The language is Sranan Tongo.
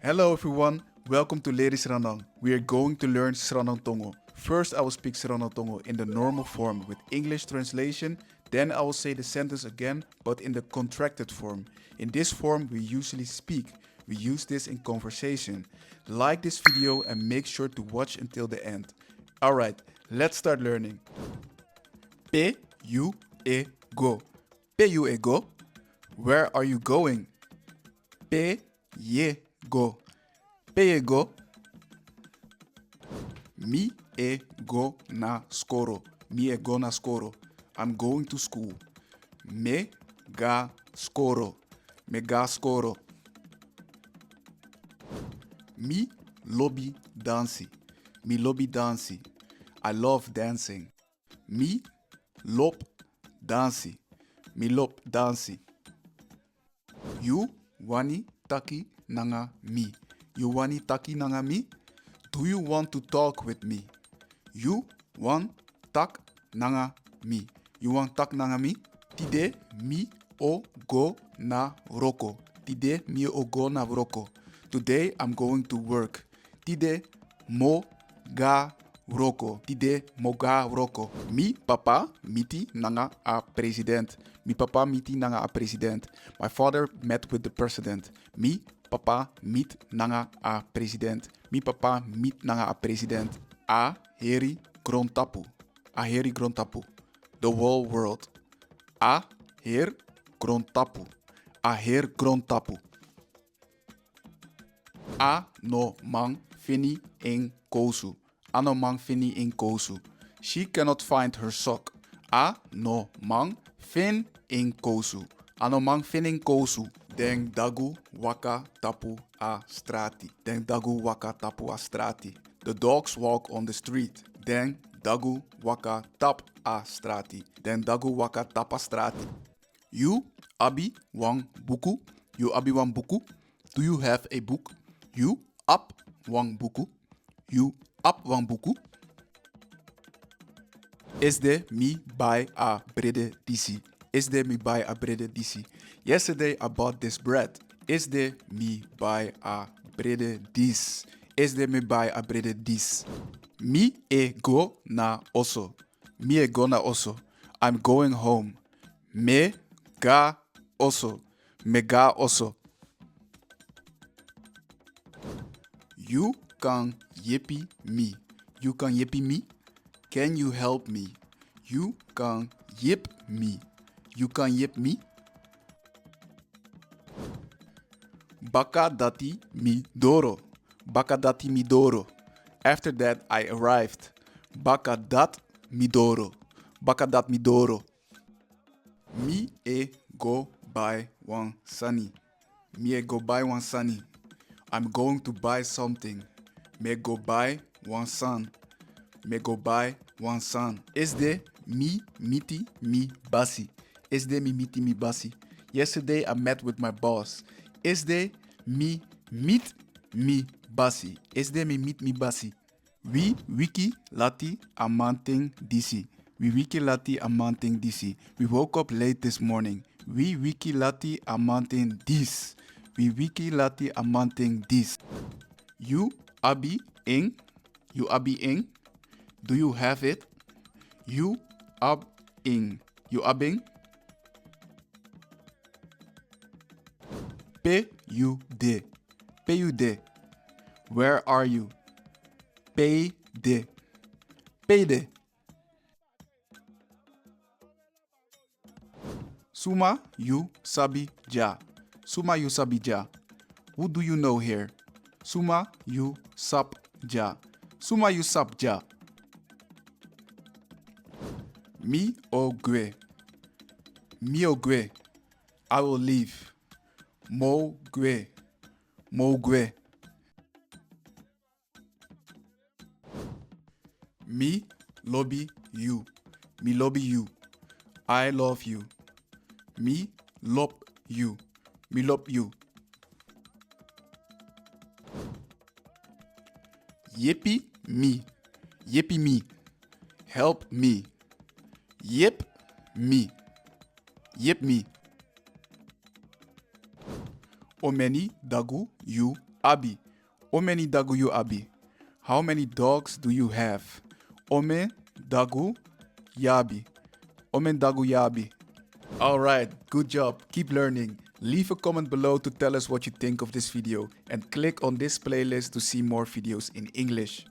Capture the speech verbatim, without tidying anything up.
Hello everyone, welcome to Leri Sranan. We are going to learn Sranan Tongo. First, I will speak Sranan Tongo in the normal form with English translation. Then I will say the sentence again, but in the contracted form. In this form, we usually speak. We use this in conversation. Like this video and make sure to watch until the end. Alright, let's start learning. Pe yu e go? Pe yu e go? Where are you going? Pe yu e go? Pe yu e go? Mi e go na skoro. Mi e go na skoro. I'm going to school. Mi e go na skoro. Mi e go na skoro. Mi lobi dansi. Mi lobi dansi. I love dancing. Mi lobi dansi. Mi lobi dansi. Yu wani taki nanga mi? Yu wani taki nanga mi? Do you want to talk with me? Yu wani taki nanga mi? Yu wani taki nanga mi? Tide mi o go na wroko. Tide mi o go na wroko. Today I'm going to work. Tide mi o go na wroko. Tide mi o go na wroko. Mi papa miti nanga a president. Mi papa miti nanga a president. My father met with the president. Mi papa miti nanga a president. Mi papa miti nanga a president. A heri grontapu. A heri grontapu. The whole world. A heri grontapu. A heri grontapu. A no man feni en kousu. A no man feni en kousu. She cannot find her sock. A no man feni en kousu. A no man feni en kousu. Den dagu waka tapu a strati. Den dagu waka tapu a strati. The dogs walk on the street. Den dagu waka tapu a strati. Den dagu waka tapu a strati. Yu abi wan buku? Yu abi wan buku? Do you have a book? Yu abi wan buku? Yu abi wan buku? Esde mi bai a brede disi. Esde mi bai a brede disi. Yesterday I bought this bread. Esde mi bai a brede disi. Esde mi bai a brede disi. Mi e go na oso. Mi e go na oso. I'm going home. Mi e go na oso. Mi e go na oso. Yu kan yepi mi. Yu kan yepi mi. Can you help me? Yu kan yepi mi. Yu kan yepi mi. Baka dati mi doro. Baka dati mi doro. After that, I arrived. Baka dati mi doro. Baka dati mi doro. Mi e go bai wan sani. Mi e go bai wan sani. I'm going to buy something. Mi e go bai wan sani. Mi e go bai wan sani. Esde mi miti mi basi. Esde mi miti mi basi. Yesterday I met with my boss. Esde mi miti mi basi. Esde mi miti mi basi. Wi wiki lati a mamanten disi. Wi wiki lati a mamanten disi. We woke up late this morning. Wi wiki lati a mamanten disi. Wi wiki lati a mamanten disi. Yu abi en? Yu abi en? Do you have it? Yu abi en? Yu abi en? Pe yu de? Pe yu de? Where are you? Pe yu de? Pe yu de? Suma yu sabi dya? Suma yu sabi dya? Who do you know here? Suma yu sabi dya? Suma yu sabi dya? Mi o gwe. Mi o gwe. I will leave. Mi o gwe. Mi o gwe. Mi lobi yu. Mi lobi yu. I love you. Mi lobi yu. Mi lobi yu. Yepi mi. Yepi mi. Help me. Yepi mi. Yepi mi. Omeni dagu yu Abi. Omeni dagu yu abi? How many dogs do you have? Ome dagu yabi. Omen dagu yabi. All right, good job. Keep learning. Leave a comment below to tell us what you think of this video, and click on this playlist to see more videos in English.